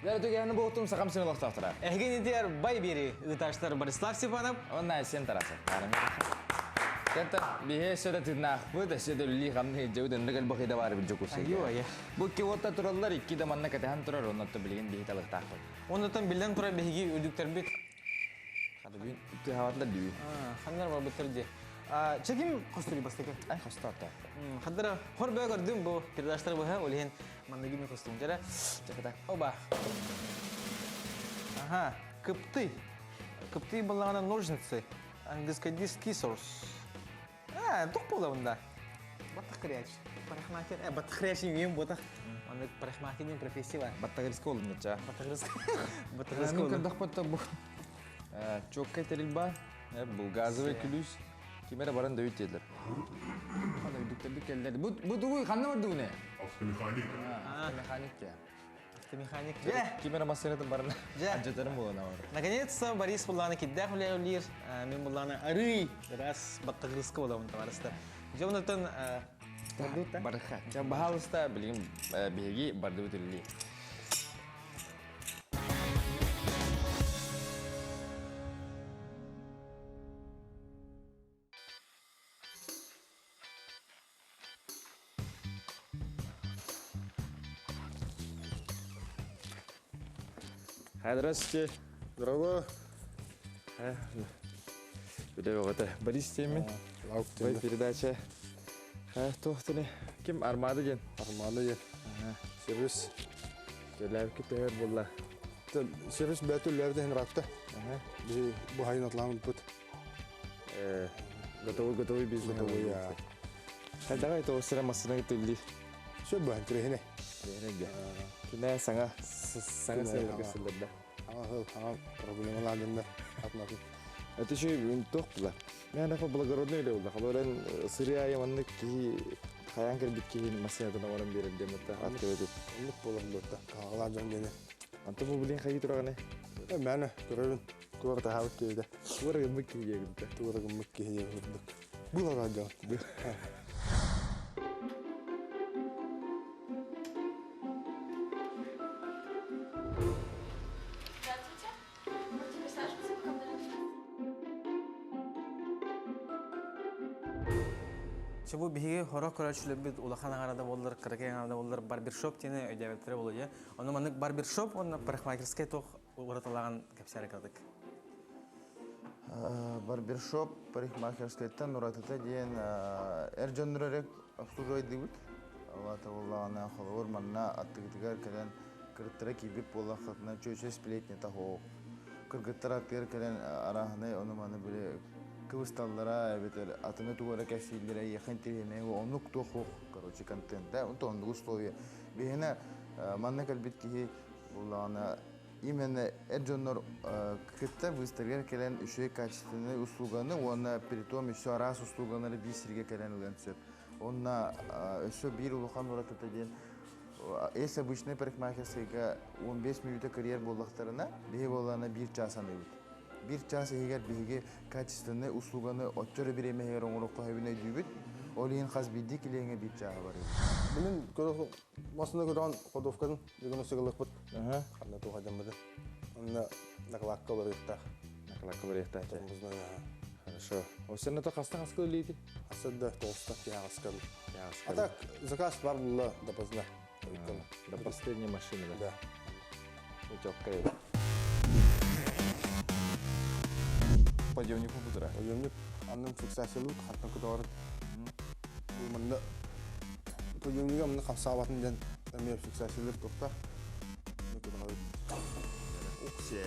Дьэ, түгэһини буолтум сахам син олохтоохторо. Эһигин итиэр бай биэри ыытааччылар Борислав Степанов. Уонна Айсен Тарасов. Тентэн биһи өссө да тыыннаахпыт, өссө да үлэлии хамныы илдьэбит, оннук элбэх идэ баар эбит Дьокуускайга. Айуу, айа. Бу икки уоттар тураллар, икки да манна кэтэһэн турар, оннуттан билигин биһи талыктаахпыт. Оннуттан биллэн турар биһиги үрдүктэрбит. Хата бүгүн тыаһаабатылар дүү. Ханнар барбыттар дии. Чеким хостури бастакы. Ай хостоотто. Хаддара хор бөө көрдүм бу передачтар быһа, ол иһин манныгы мен хостуум дьэрэ. Чаката. Оба. Ага, кыптый. Кыптый буллаҕына ножницы. Английский scissors. А, тух буола бunda? Баттах кырыач. Парикмахер. Э, баттах кырыач үйем ботах. Маннык парикмахер диэн профессия бар. Баттагырыска олун неча. Баттагырыска. Баттагырыска Мен олун. көрдөхпөттө бу чокка терил ба, бу газовый күлүс кимере баран дөйүт диэлер. Хана үдүктөрбүт келлер. Бу бу тугуй ханна барды буне? Автомеханик. Механик я. Автомеханик. Дьэ, Кимере массыынатын баран Дьэ. ажатарын буолан бар. Наконец-то Борис буллааны киддээх үлэлиир. Мен буллааны арый раз баттагырыска боламын табарыста. Дьэ, онтон бардыбыт Барыха. Ча баһаалыста билигин биһиги бардыбыт үлэлии. Здравствуйте. Здорово. Үлэ бөҕөтө. Борис Темин. Бай передача. Туохтуне? Ким Армада диэн? Армада диэн. Сервис. Төлөөбүккэ төһөр буолла. Сервис бэйэтэ үллээбит иһин ыраатта. Биһи бу хайын атлаан ылбыт. Готовый, готовый бизнес. Готовый, а. Хайдаҕай тоҕус массыына түлли. Все быһан тирэһине. Тирэһине Түнэ саҥа саҥа сылларга сылларда. Аңа хыл, аңа проблемалар атын Это еще и туох була. Мен аха благородный эле була. Халорен сыры айаманнык киһи хаян кэлбит киһи массыынатын оҥорон биэрэр диэн бутта ат кэбэтит. Оннук буолар буолта. Каҕалаа дьон гене. Антон бу билин хайы тураганы? Мэне көрөрүн туора таһаабыт киһи Туора гыммыт киһи диэгинтэ. Туора гыммыт киһи диэгинтэ. Булара дьон. Здравствуйте. Можете присаживаться, пока подождете. Чэ бу биһиги хорох көрөөччүлэрбит улахан аҥарада буоллар, кыракый аҥарада буоллар барбершоп диэни өйдөөбөттөрө буолуо дии. Ону маннык барбершоп уонна парикмахерскай туох уратылааҕын кэпсээрэ кыратык. Барбершоп парикмахерскайтан уратыта диэн эр дьоннор эрэ обслуживайдыыбыт. Ол буоллаҕына холобур манна аттыгытыгар кэлэн кыргыттара киирбит буоллаххытына чүөчэ сплетнита суох. Кыргыттар аттыгар кэлэн арааһынай ону-маны били кыбысталлара эбэтэр атыны тугу эрэ кэпсииллэрэ эйиэхэ интэриэһинэй оннук туох суох короче контент да оннук условия. Биһиэнэ манна кэлбит киһи буоллаҕына именно эр дьоннор кытта быыстарыгар кэлэн үчүгэй качественный услуганы уонна притом еще араас услугалары биир сиргэ кэлэн ылыан сөп. Онно өссө биир улахан уратыта диэн если обычный парикмахерскайга 15 мүнүүтэ кырыйар буоллахтарына, биһи буоллаҕына биир чаас аныыбыт. Биир чаас иһигэр биһиги качественный услуганы оччо эрэ бириэмэ иһигэр оҥоруохха сөбүн өйдүүбүт. Ол иһин хас биирдии килиэҥҥэ биир чааһы барыыбыт. Билин көрө массыына көрөн ходовкатын бүгүн сыгылыкпыт. Ханна туох дьаммыты. Онно накладка олоруохтаах. Накладка барыахтаах. Хорошо. Осенна то хаста хаска үллейти? Хасыда тоғыста тиһаҕаскан. А так заказ бар булла допоздна. До последней машины, да? Да. Четкая. Подъемник бутыра. Подъемник аннын фиксациялык хаттан кутоорун. Бу манна подъемнига манна хамсаабатын диэн эмиэ фиксациялык тухта. Уксе.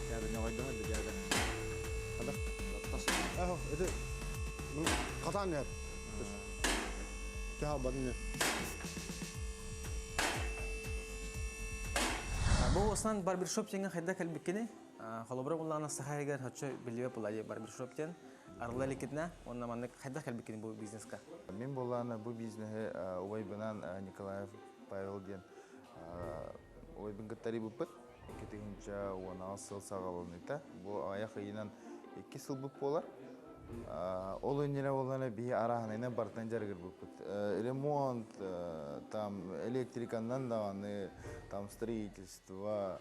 Дяда не ойдоһор да дяда. Хада. Ахо, это катан яр. Тяха батын Бу основан барбершоп диэҥҥэ хайдах кэлбиккиний? Холобура буллаҕына саха иһигэр оччо биллибэт буолла барбершоп диэн арылла иликкитинэ уонна маннык хайдах кэлбиккиний бу бизнеска? Мин буоллаҕына бу бизнеһи убайбынан Николаев Павел диэн убайбын кытта арыйбыппыт. 2016 сыл саҕаланыыта. Бу аҕыйах ыйынан икки сылбыт буолар. Ол иннинэ буоллаҕына биһи арааһынайынан бартан дьарыгырбыппыт. Ремонт, там электриканнан даҕаны, там строительство,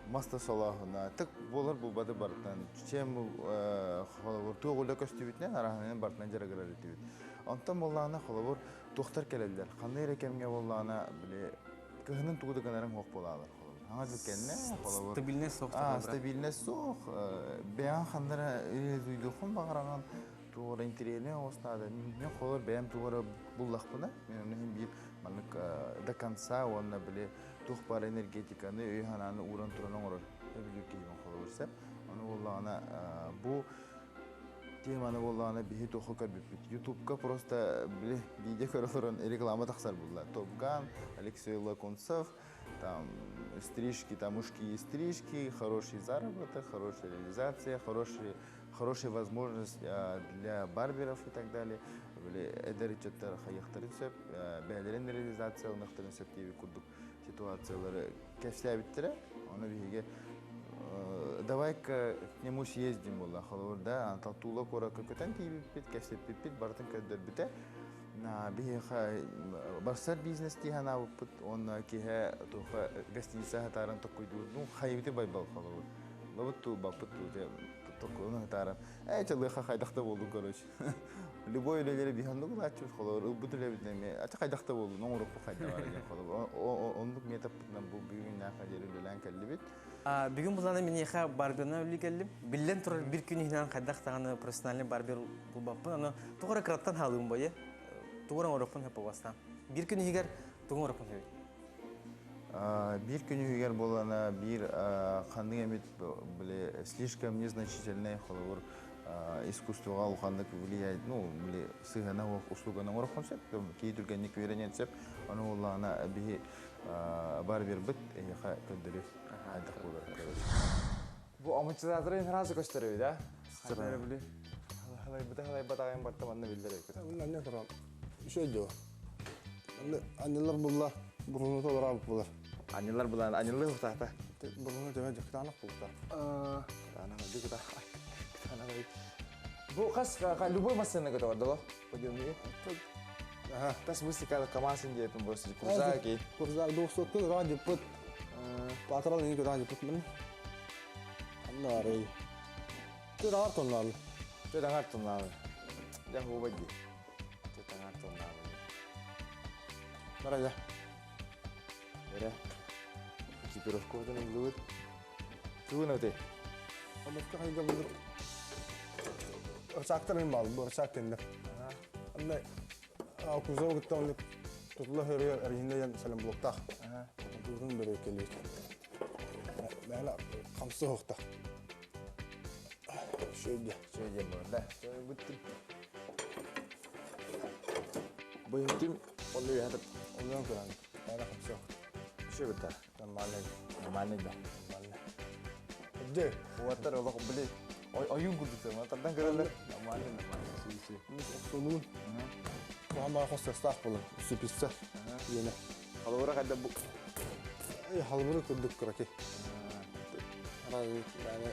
маста солооһуна, тык буолар булбаты бартан. Чем холобур туох үлэ көстүбүтүнэн арааһынайынан бартан дьарыгырар этибит. Онтон буоллаҕына холобур туохтар кэлэллэр. Ханна эрэ кэмҥэ буоллаҕына били кыһынын тугу да гынарыҥ суох буолаалар холобур. Хаҥа дьыл кэннэ холобур Стабильность суох. Стабильность суох. Бэйэҥ ханна эрэ үлэлиэххин баҕараҕын, туох эрэ интэриэһинэй оҕус наада. Мин холобур бэйэм тугу эрэ буллахпына, мин онно иһин биир маннык до конца уонна били туох баар энергетиканы, өй-санааны ууран туран оҥорор өбүлүүр киһибин холобур сөп. Ону буоллаҕына бу теманы буоллаҕына биһи туохха көрбүппүт. Ютубка просто били видео көрө олорон реклама тахсар булла. Топ Ган, Алексей Лакунцев, там стрижки, там мужские стрижки, хороший заработок, хорошая реализация, хороший, хорошая возможность для барберов и так далее. Били эдэр ыччаттар хайыахтарын сөп, бэйэлэрин реализация ылыныахтарын сөп диэбит курдук ситуациялары кэпсээбиттэрэ. Ону биһиги давай-ка к нему съездим буолла. Холобур, да, Тула куоракка көтөн тиийбиппит, кэпсэппиппит, барытын көрдөрбүтэ. Биһиэхэ барсар бизнес дии санаабыппыт уонна киһи туохха гостиница хатааран токкуйдуур. Ну, хайыбыты байбал холобур. Лабыт туу, баппыт туу, токкуйун хатааран. Ээ, чалыаха хайдах да буоллун, короче. Любой үлэлэри биһан дугулааччыбыт холобур, ылбыт үлэбит эмиэ ача хайдах да буоллун, оҥоруохпут хайдах баар диэн холобур. Оннук методпытынан бу бүгүннээххэ диэри үлэлээн кэллибит. Бүгүн булана миниэхэ барберынан үлэ кэллим. Биллэн турар бир күн иһинэн хайдах даҕаны профессиональный барбер булбаппын. Аны тугу эрэ кыраттан хаалыым бойе. Тугу эрэ оҥоруохпун сөп бастаан. Биир күн иһигэр тугу оҥоруохпун сөбүй? Биир күн иһигэр буолана биир ханнык эмит били слишком незначительный холобур искусствоҕа улаханнык влияет, ну, били сыһыана услуганы оҥоруоххун сөп, киһи түргэнник үөрэниэн сөп. Ону буоллаҕына биһи барбербыт эһиэхэ көрдөрүө хайдах буолар короче. Бу амортизаторы сразу көстөрөбү да? Ханна били халайбыта халайбатаҕын барта манна биллэр эбит. Анне туран үчүгэй дьо. Аннелар булла буруну толорабыт булар. Аннелар булан аннелы хутата. Буруну төмө дьыктаанах булта. Кытаанах дьыктаанах. Кытаанах. Бу хас любой массыына көтөҕөр доо. Подъемники. Аха. Тас быстыка камасын диэпин просто курзаки. Курзак двухсотка көтөҕөн дьыппыт. Патрал ини көтөҕөн дьыппыт мин. Анна арай. Төтаҥар тоннаалы. Төтаҥар тоннаалы. Дьэ хуба дии. Төтаҥар тоннаалы. Барая. Эрэ. Экипировка отун ыллыбыт. Тугун өтей? Оннукка хайга булыр. Ырсаактар мен баалым, бу ырсаак кэннэ. Анна кузова кытта оннук тутула хөрүөр эргиннэ салам блоктаах. Туутун бөрө келбит. Мээнэ хамсы хоқта. Шөйдө. Шөйдө да. Бүттүм. Быһытым онну үһәтеп. Оннан көрән. Мээнэ хамсы хоқта. Шөй битта. Нормальный. Нормальный да. Нормальный. Де. Уаттар олох били ойун курдук тардан көрөлөр. Нормальный, нормальный. Си си. Солун. Мама хостастаах болон. Сүпүссэ. Иэнэ. Халыбыра хайда бу. Халыбыра курдук кыраки. Арай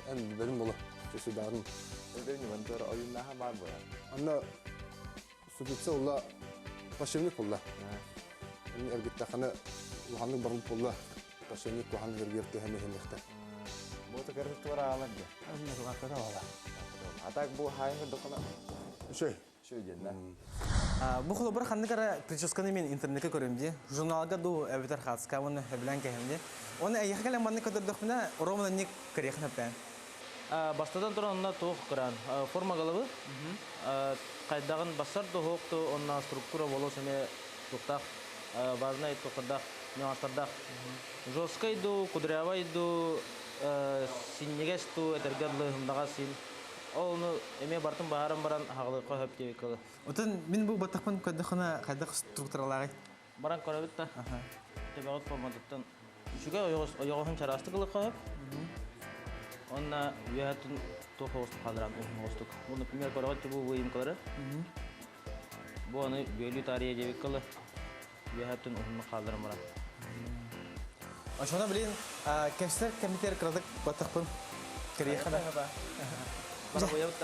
эн бэрин бола. Сүсүдарын. Эдер ньымантар ойуннаха баар була. Анна сүпүссэ улла пашевник улла. Эн эргиттахана улаханнык барылып болла. Пашевник кухан эргиэр төһөн иһинихтэ. Бу тыкыры тура алар де. Анна тугакката бала. А так бу хайын докона. Шөй. Шөй диэн Бу холобур ханнык эрэ прическаны мен интернетке көрөм дии. Журналга дуу эбэтэр хаацка уонна сөбүлээн кэһэм дии. Оны эйиэхэ кэлэн маннык көрдөрдөхпүнэ, Роман анник кэриэхин сөптөөн. Бастатан туран онно туох кыраан форма головы хайдаҕын бассар дуһуохту онно структура волос эмиэ туохтаах важнай туохтардаах нюанстардаах жесткай дуу кудрявай дуу синньигэс дуу этэргэ дылы һымнаҕас син ол ону эмиэ бартын баһааран баран хаҕылыахха сөп диэбиккэ Отон мин бу баттахпын көрдөххүнэ хайдах структуралааҕый? Баран көрөбүт да. Төбөҕүт форматыттан үчүгэй ойоҕоһун чараастык ылыахха сөп. Онна үөһэттэн туох оҕустук хаалларан уһун оҕустук. Бу, например, көрөҕүт бу выемкалары. Бу аны бүөлүү таарыйа диэбиккэ ылы үөһэттэн уһуннук хаалларан баран. Ошоно билин кэпсэр кэмитер кырадык баттахпын кэриэххэ. Бара хуйабыт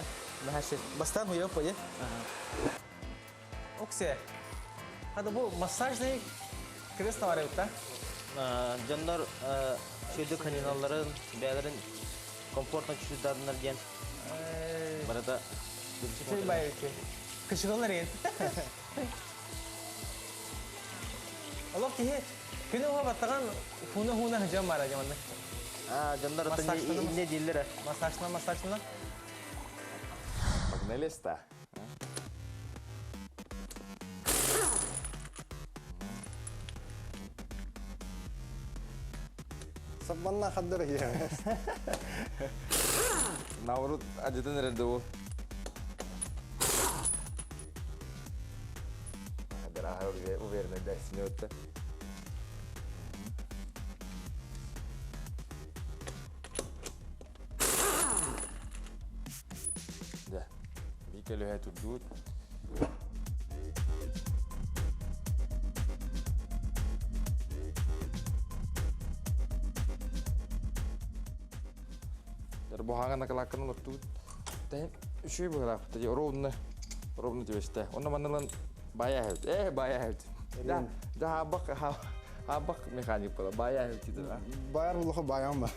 Наһаа Бастаан хуйап пойе. Оксе. Хада бу массажный кресло бар эбит да? Дьоннор сүөдүк ханиналларын, бэйэлэрин комфортно чувствуйдадынар диэн барыта Үчүгэй баайы Кышыгалар ен. Олох киһи күнү уһа баттаҕан хуна-хуна сыдьан бара дьаманны. Дьоннор инне дииллэр. Массажна, массажна. Погнали-ста. Саббанна хаддара киһи. Наоборот, адьытын эрэрдэ ол. Хаддара уверенно дәсіне өтті. Дьэ, биир көлүөһэ турдубут. Буһаҕа накалаакканан оттубут. Тэһин үчүгэй быһыылаахпыт. Ровно, ровно түбэстэ. Онно маннылан баайа эһэбит. Э, баайа эһэбит. Да, да хаабах, хаабах механик була. Баайа эһэбит дейді. Байар улаха баян ба.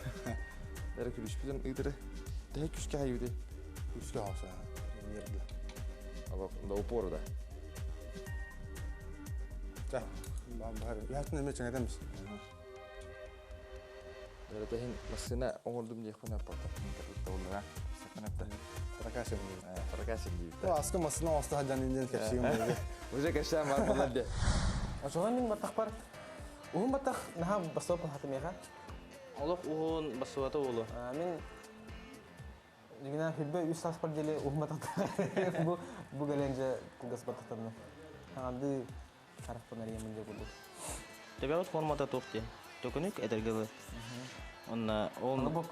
Бәрі күлүспүтүн ыытыры. Тэһэ күскэ хайыбыты. Күскэ хаса. Нерді. Алох, до упору да. Та, бар. Яхтын эме чаңатамыз. Бәрі тэһин массына оҥордум диэхпин аппата. Интернетте Саканатта. Прокачиваем. Прокачиваем диибит. Аска массына оста хаджан инден кэпсиим. Уже кэпсээн бар буолар де. Ошоҕон мин баттахпар уһун баттах наһаа бассыба хатымыаха. Олох уһун бассыбата уолу. Мин дигина хүлбэ үс сааспар диэли уһун баттахтар бу бу кэлэн дьэ кылгас баттахтарна. Хаҥарды харахпын арыйаммын дьэ курдук. Төбөҕүт формата туох диye? Төкүнүк этэргэ Онна ол Колобок.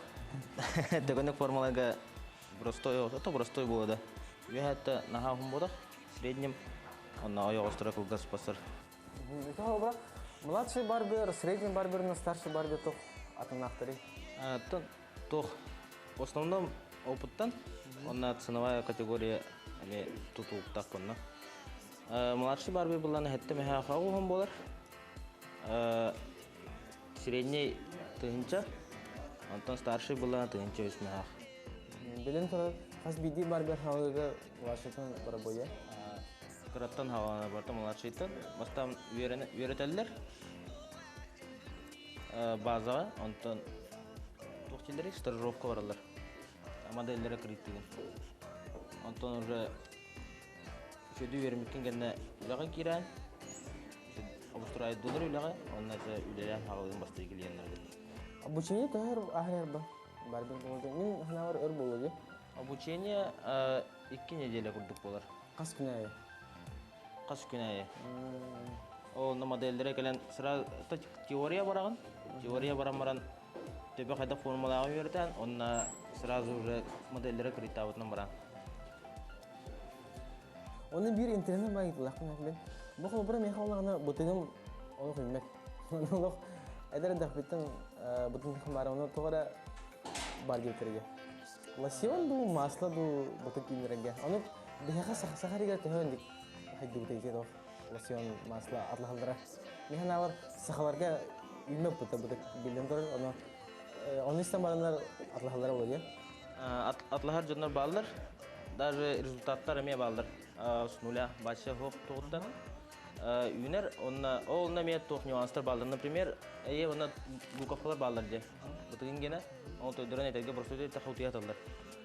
Төкүнүк формаларга простой, ото простой буолла да. Үөһэттэ наһаа уһун буолар, среднем онно ойоҕосторо кылгас басар. Это обра младший барбер, средний барбер, но старший барбер туох атыннаахтарый? Туох в основном опыттан, онна ценовая категория эми тутулуктаах онно. Младший барбер булланы хэтте мэхэ уһун буолар. Средний тыһынча, онтон старший булланы тыһынча үс мэхэх. Билин турар хас биирдии барбер хаалыга младшийтан барабыйа. Кыраттан хаалана барта младшийтан. Бастаан үөрэтэллэр базаҕа, онтон туох дииллэрий стажировка бараллар. Модельлere кырыттыгын. Онтон уже үчүгэй үөрэммиккин кэннэ үлэҕэ киирэн, обустраайдуулар үлэҕэ, онно үлэлээн хаалыгын бастыы клиеннэргит. Обучение төһөр аһар ба? Барбер буолуо. Мин санаабар өр буолуо дии. Обучение 2 неделя курдук буолар. Хас күн аайы? Хас күн аайы. Ол модельлere кэлэн сразу теория бараҕын. Теория баран баран төбө хайдах формулаҕа үөрэтэн, онно сразу уже модельлere кырыйтаабытынан баран. Оны биир интернет баайытылаахпын мен. Бу холобура миэхэ олаҕына бытыгым олох үүммэт. Олох эдэр эрдэхпиттэн бытыгым баара оны тоҕо эрэ бар диэбиттэргэ. Лосьон дуу, масло дуу бытык үүнэргэ. Ону биһиэхэ сахарыгар төһө инник хайдыбыта ити туох лосьон, масло атлаһаллара. Миэхэ наабар сахаларга үүммэт быта бытык биллэн турар. Ону ону истэн бараннар атлаһаллара буолуо. Атлаһар дьоннор бааллар. Даже результаттар эмиэ бааллар. С нуля бачча хоп тугуттан үүнэр. Онна ол онно эмиэ туох нюанстар бааллар. Например, эйе онно буковкалар бааллар дии. Бытыгын гена, ол төдөрөн этэргэ просто тахутуя аталлар.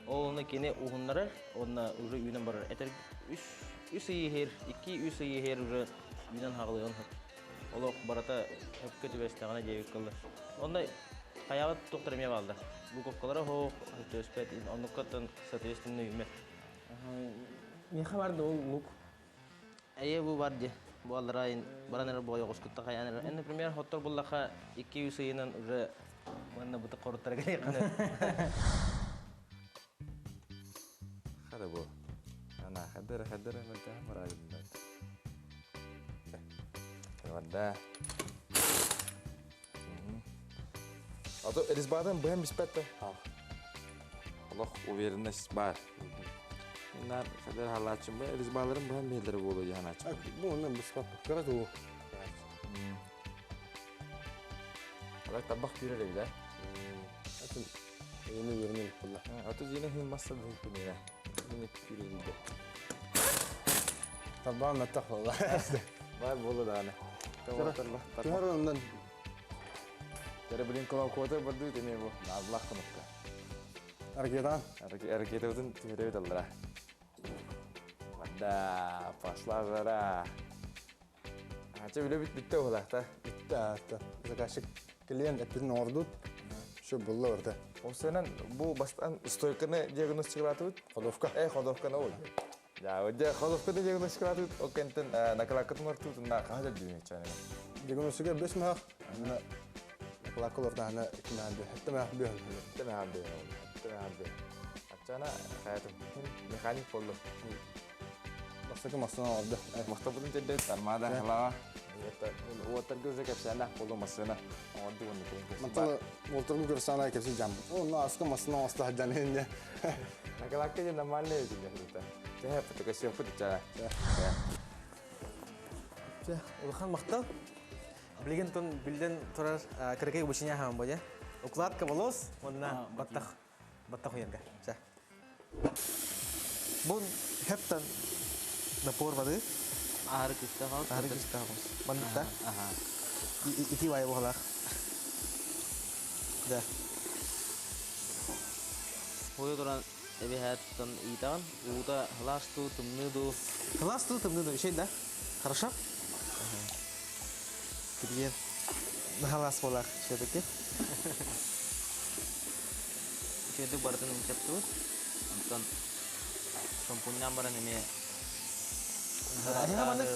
Ол онно кини уһуннарар, онно уже үүнэн барар. Этер үс үс ый иһэр, 2-3 ый иһэр уже үүнэн хаҕылыгын Олох барата өпкө түбэстэҕинэ диэбит кыллар. Онно хайаҕыт туохтар эмиэ бааллар. Буковкалара хоох, төспөт, оннуккаттан соответственно үүммэт. Миэхэ бар да ол лук. Эйе бу бар ди. Бу алларайын баран эрэр бойоҕускутта хайаан эрэр. Эн, например, хоттор буллаха 2-3 ыйынан уже манна бытык хоруттара кэлиэххинэ. Хара бу. Ана хадара хадара мөлтөһө барайын. Барда. Ато резьбадан быһан биспэт да. Олох уверенность бар. Мен хадar халаачым бе, резьбаларым быһан бэһэлэр буолуо дьаһанаачым. Бу онно быспат. Кыра туу. Алар табах күүрэр эбит, э? Атын эйини үөрэнэ булла. Аты дьине хин масса быһык күнүнэ. Мин күүрэр иде. Табаан маттах буолла. Бар буолу дааны. Түһэр оннан Тере билин колокота барды теме бу. Надлах кнопка. Аргедан. Ракетабытын түһэребит аллара. Манда пошла жара. Ача биле бит битте олақта. Битте атта. Заказчик клиент эппитин оҥордут. Все булла барда. Осенен бу бастан стойканы диагностикалатыбыт. Ходовка. Ходовканы ол. Я, дьэ, ходовканы диагностикалатыбыт. Ол кэнтэн накалаккытын ортубут, на хаһа дьүнэ чаны. Диагностика бес мах. На накалаккы ортаһына кимаанды. Хэтте мах бөхөл. Хэтте мах бөхөл. Хэтте мах бөхөл. Ачана хаятым механик болду. Бастакы массына олды. Махтабытын тердет армада халава. Уоттарга уже кепсәнә болду массына. Оңды оны кенке. Мантала уоттарга көрсәнә кепсе жам. О, на аска массына оста жанын. Накалакка же нормальный өзү. Тәһә пытыка сөп пытыка. Чэ, улахан махтал. Билигин тон билден турар кыракый обучение хаан бо Укладка волос, онна баттах баттах уярга. Чэ. Бун хептан напор воды. Ары күстә хал. Ары күстә хал. Манта. Ага. Ити вай бохлах. Да. Хойы туран эбиһэт тон иитаҕын уута сылаас дуу, тымныы дуу. Сылаас дуу, тымныы дуу, үчүгэй да? Хорошо? Кирген. Наһалаас буолар все-таки. Үчүгэйдик барытын ынчаптыбыт. Онтон шампуньнаан баран эмиэ Эһиэхэ маннык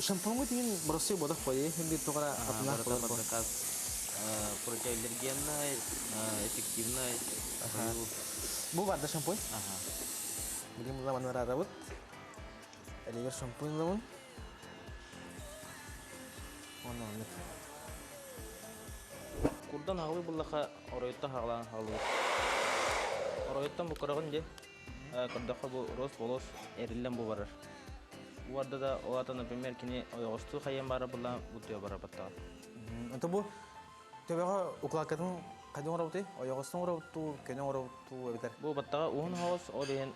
шампуҥҥу тиин боростуой бодох буолуо, хин тугара атыннаах буолар буо. Противоаллергеннай, эффективнай. Бу барда шампунь. Билим була манарарабыт. Элигер шампунь ылабын. Онно оннук. Курдан хаҕылыы буллаха оройуттан хаҕылаан хаҕылыыр. Оройуттан бу кыраҕын дьэ көрдөххө бу рост волос эриллэн бу барар. Бу барда да ол ата, например, кини ойоҕостуу хайан баара буллаан бу тыа барар баттаҕа. Ото бу төбөҕө укладкатын хайдах оҥоробутуй? Ойоҕостон оҥоробуттуу, көнө оҥоробуттуу эбэтэр? Бу баттаҕа уһун оһоҕос, ол иһин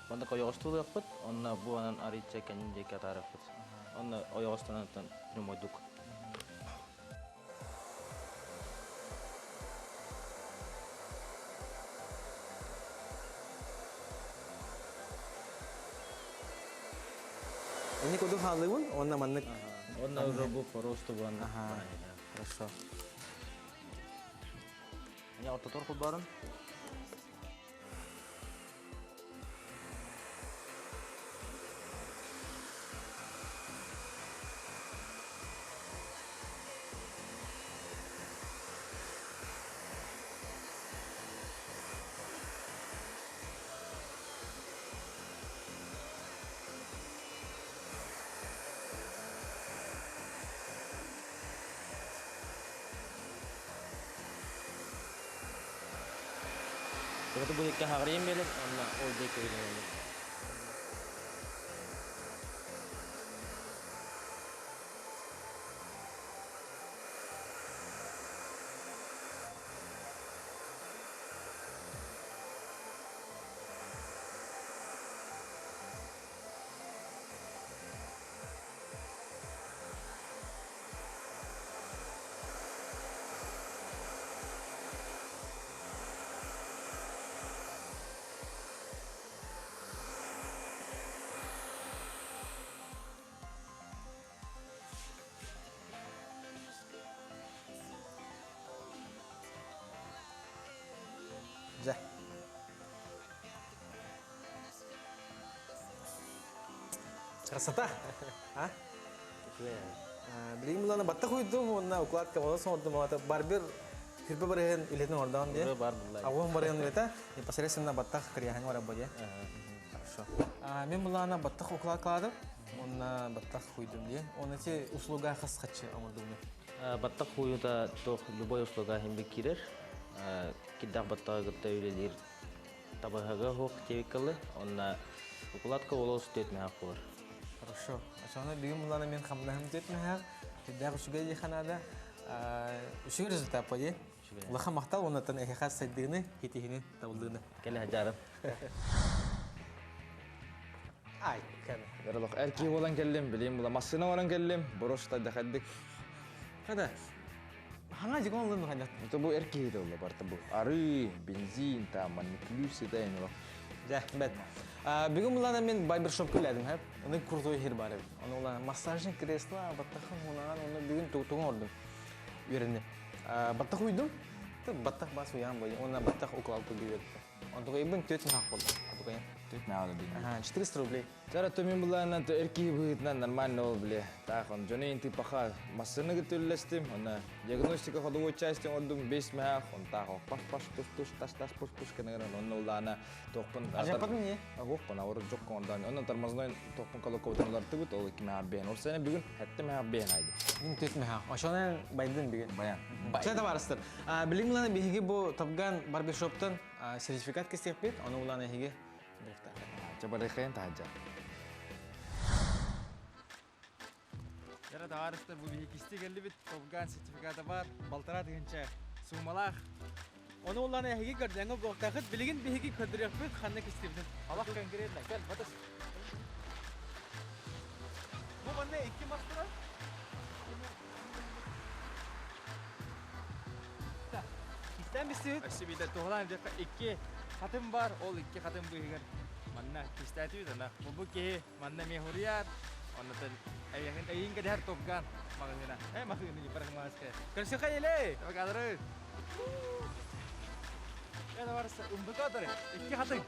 манна ойоҕостуулуохпут, онно бу анан арыйча кэннин диэки атаарыахпыт. Онно ойоҕостонон прямойдук. Эни курдук хааллыыбын, уонна маннык. Онно уже бу просто буан. Хорошо. Я ортотор кулбарын. Itu bu dikka хаҕырыйан биэрэр, онно ол диэки билэн Дьэ. Красота! А? Билигин булана баттах уйдум, уонна укладка волос оҥордум, ата барбер хүрбэ барыһын үлэтин оҥордоҕун диye. Бар булла. Агуһун барыһын үлэтэ, непосредственно баттах кырыйаһын барар диye. Хорошо. Мен булана баттах укладкаладым, уонна баттах хуйдум диye. Оны те услуга хас хачы оҥордум диye. Баттах хуйута тох любой услуга хим кирер. Кидах баттага кытта үлелир. табыһыга хуох тиэбиккалы, онна укладка волос түөт мэһэх буолар. Хорошо. Ошону бүгүн булана мен хамнаһым түөт мэһэх, түрдээх үчүгэй диэхэ наада. Үчүгэй результат по дии. Улахан махтал уоннаттан эһиэхэ сайдыыны, хитиһини, табыллыыны. Кэлэ садьаарым. Ай, кэм. Яралох эрки болан келлим, билим була массына баран келлим, борош тадахаддык. Хада. Хаңа жигон лын ханят. Это бу эрки хите барта бу. Ары, бензин, там, манипулюция да эми. Дьэ, бэт. Бүгүн булана мен барбершоп күләдим, хэп. Оны крутой хер бар эбит. Оны улана массажный кресло, баттахын хунаган, оны бүгүн тугун ордум. Үөренним. Баттах уйдум. Баттах бас уян бой. Оны баттах укладку бүйөттү. Онтуга ибин төт махак болду. Атугайын. Төт махак болду. Ага, 400 рублей. Чара төмин булаана эрки быһыытынан нормально ол биле. Таах он дьону инти паха массыны гытыллестим, оны диагностика ходовой части оҥордум бес мээх, он таах паш паш туш туш тас тас пуш пуш кенегерен онно улаана туохпун Ажаппатын не? Оһуохпун ауыр жокко ондан онно тормозной туохпун колокобутун улартыбыт ол икки мээх бээн. Ол сене бүгүн хэтте мээх бээн айды. Мин төт мээх. Ошонан байдын бүгүн. Баян. Чэ табаарыстар. Билигин улаана биһиги бу Топган барбершоптан сертификат кистиэхпит, ону улаана эһиги Чабарыхайын таһаджа. Яра табаарыстар бу биһи кисти келлибит, Топган сертификата бар, балтара тыһынча суумалаах. Ону улаана эһиги көрдөҥө буолтахыт, билигин биһиги көрдөрүөхпүт ханна кистибитин. Алах конкретно, кел, батыс. Бу манна икки мас турар. Кистен бистибит. Өссө туһалаан диэххэ икки хатым бар, ол икки хатым быыһыгар манна кистаатыбыт ана. Бу киһи манна мехурияр, оннотон эйиҥин эйиҥ кэдэһэр Топган маҕаһыына. Э маҕаһыына парикмахерская. Көрсүөххэ илей! Табакадыры. Э барысы умбукаторы. Икки хатыҥ.